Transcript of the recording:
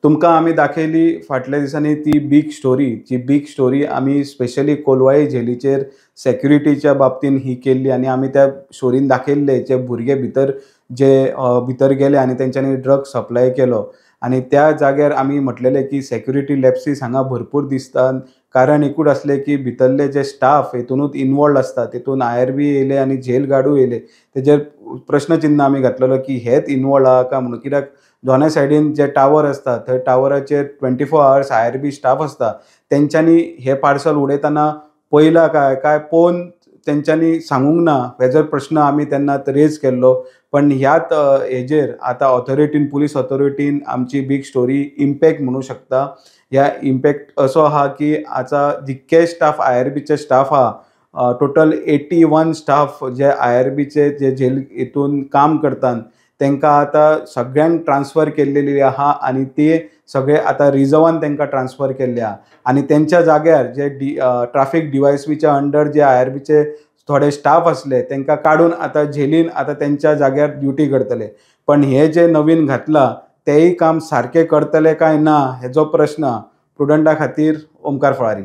तुमकां आमी दाखयली फाटल्या दिसांनी ती बीग स्टोरी. जी बीग स्टोरी आमी स्पेशली कोलवाई झेलीचेर सेक्युरिटीच्या बाबतीन ही केल्ली आनी आमी त्या स्टोरीन दाखयल्ले जे भुरगे भितर जे भितर गेले आनी तेंच्यांनी ड्रग्स सप्लाय केलो आनी त्या जाग्यार आमी म्हटलेले की सेक्युरिटी लॅप्सीस हांगा भरपूर दिसतात. कारण एकूच आसलें की भितरले जे स्टाफ हेतुनूच इनवॉल्ड आसता, तेतून IRB येयले आनी झेल गार्डूय येयले. तेजेर प्रश्नचिन्न आमी घातलेलो की हेच इनवॉल्ड आहा काय म्हणून, कित्याक दोनाय सायडीन जे टावर आसता थंय टावराचेर 24 आवर्स IRB staff आसता. तेंच्यांनी हे पार्सल उडयतना पळयलां काय काय पळोवन तेंच्यांनी सांगूंक ना हेजो प्रश्न आमी तेन्ना रेज केल्लो. पण ह्यात हेजेर आतां ऑथॉरिटीन, पुलीस ऑथॉरिटीन आमची बीग स्टोरी इम्पॅक्ट म्हणूं शकता. ह्या इम्पॅक्ट असो आहा की आतां जितके स्टाफ IRBचे स्टाफ आहा, टोटल 81 स्टाफ जे IRBचे जे झेल हितून काम करतात तांकां आतां सगळ्यांक ट्रान्सफर केल्लेली आहा आनी ते सगळे आतां रिजर्वान तांकां ट्रान्सफर केल्ले आहा. आनी तेंच्या जाग्यार जे ट्राफीक DYSPच्या अंडर जे IRBचे थोडे स्टाफ आसले तांकां काडून आतां झेलीन आतां तेंच्या जाग्यार ड्युटी करतले. पण हे जे नवीन घातलां तेय काम सारकें करतले काय ना हेजो प्रश्न. प्रुडंटा खातीर ओमकार फळारी.